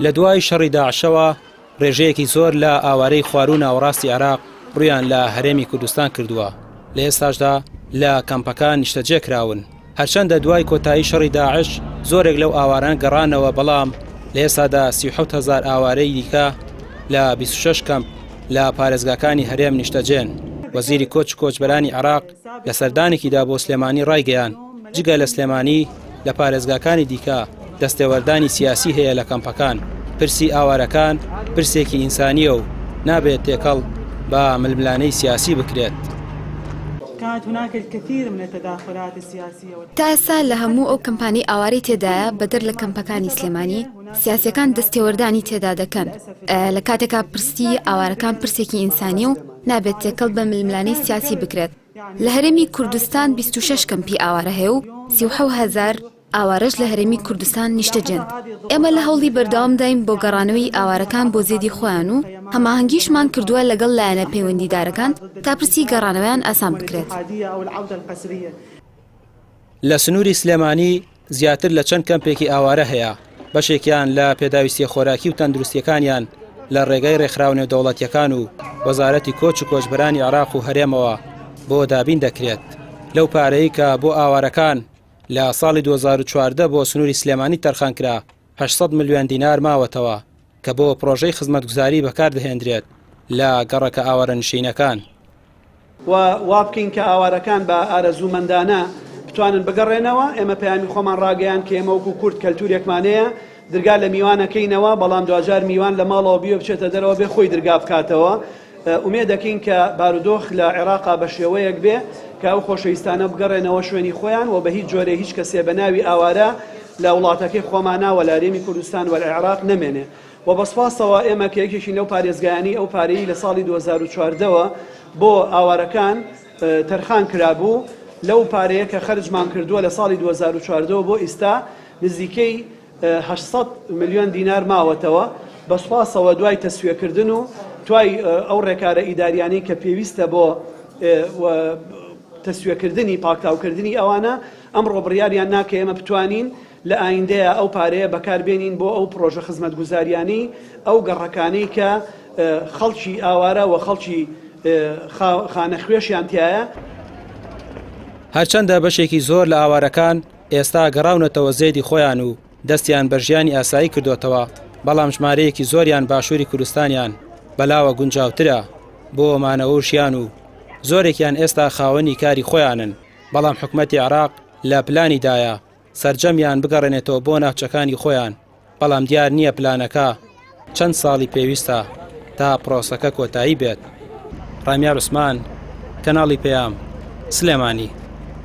لە دوای شەڕی داعشەوە ڕێژەیەکی زۆر لە ئاوارەی خواروو ناوەڕاستی عێراق ڕوویان لە هەرێمی کوردستان کردووە، لە ئێستاشدا لە کەمپەکان نیشتەجێ کراون. هەرچەندە دوای کۆتایی شەڕی داعش زۆرێک لەو ئاوارانە گەڕانەوە، بەڵام لە ئێستادا 37 هەزار ئاوارەی دیکە لە 26 کەمپ لە پارێزگاکانی هەرێم نیشتەجێن. وەزیری کۆچ و کۆچبەرانی عێراق لە سەردانێکیدا بۆ سلێمانی ڕایگەیاند، جگە لە سلێمانی لە پارێزگاکانی دیکە دەستێوەردانی سیاسی هەیە لە کەمپەکان، پرسی ئاوارەکان پرسێکی ئینسانییە و نابێت تێکەڵ بە ململانێی سیاسی بکرێت. تا ئێستا لە هەموو ئەو کەمپانەی ئاوارەی تێدایە بەدەر لە کەمپەکانی سلێمانی، سیاسییەکان دەستێوەردانی تێدا دەکەن، لە کاتێکا پرسی ئاوارەکان پرسێکی ئینسانییە و نابێت تێکەڵ بە ململانێی سیاسی بکرێت. لە هەرێمی کوردستان 26 کەمپی ئاوارە هەیە و 37 هەزار ئاوارەش لە هەرێمی کوردستان نیشتەجێن. ئێمە لە هەوڵی بەردەوامداین بۆ گەڕانەوەی ئاوارەکان بۆ زێدی خۆیان و هەماهەنگیشمان کردووە لەگەڵ لایەنە پەیوەندیدارەکان تا پرسی گەڕانەوەیان ئاسان بکرێت. لە سنووری سلێمانی زیاتر لە چەند کەمپێکی ئاوارە هەیە، بەشێکیان لە پێداویستییە خۆراکی و تەندروستییەکانیان لە ڕێگای ڕێکخراوە نێودەوڵەتییەکان و وەزارەتی کۆچ و کۆچبەرانی عێراق و هەرێمەوە بۆ دابین دەکرێت. لەو پارەی کە بۆ ئاوارەکان لە ساڵی 2014 بۆ سنووری سلێمانی تەرخانکرا، 800 ملیۆن دینار ماوەتەوە کە بۆ پڕۆژەی خزمەتگوزاری بەکاردەهێندرێت لە گەڕەکە ئاوارەنشینەکان. و وا بکەین کە ئاوارەکان بە ئارەزوومەندانە بتوانن بگەڕێنەوە، ئێمە پەیامی خۆمان ڕاگەیاند کە ئێمە وەکو کورد کەلتورێکمان هەیە درگا لە میوان ئەکەینەوە، بەڵام دواجار میوان لە ماڵەوە بیوێ بچێتە دەرەوە بێ خۆی درگا بکاتەوە، ئومێد دەکەین کە بارودۆخ لە عێراقا بە شێوەیەک بێ کە ئەو خۆشەویستانە بگەڕێنەوە شوێنی خۆیان و بە هیچ جۆرێ هیچ کەسێ بە ناوی ئاوارە لە وڵاتەکەی خۆمانا و لە هەرێمی کوردستان و لە عێراق نەمێنێ. و بە سوپاسەوە ئێمە کە یەکێکین لەو پارێزگایانەی ئەو پارەیەی لە ساڵی 2014 وە بۆ ئاوارەکان تەرخان کرابوو لەو پارەیە کە خەرجمان کردووە لە ساڵی 2014 وە بۆ ئیستا نزیکەی 800 ملیۆن دینار ماوەتەوە بە سوپاسەوە دوای تەسویەکردن و توای ئەو ڕێکارە ئیداریانەی کە پێویستە بۆ تەسویەکردنی پاکتاوکردنی ئەوانە ئەمڕۆ بڕیاریان نا کە ئێمە بتوانین لە ئایندەیا ئەو پارەیە بەکار بێنین بۆ ئەو پڕۆژە خزمەتگوزاریانەی ئەو گەڕەکانەی کە خەڵکی ئاوارە و خەڵکی خانەخوێشیان تیایە. هەرچەندە بەشێکی زۆر لە ئاوارەکان ئێستا گەڕاونەتەوە زێدی خۆیان و دەستیان بە ژیانی ئاسایی کردۆتەوە، بەڵام ژمارەیەکی زۆریان باشووری کوردستانیان بەلاوە گونجاوترە بۆ مانەوە و ژیان و زۆرێکیان ئێستا خاوەنی کاری خۆیانن، بەڵام حکومەتی عێراق لە پلانیدایە سەرجەمیان بگەڕێنێتەوە بۆ ناوچەکانی خۆیان، بەڵام دیار نییە پلانەکە چەند ساڵی پێویستە تا پرۆسەکە کۆتایی بێت. ڕامیار عوسمان، کەناڵی پەیام، سلێمانی.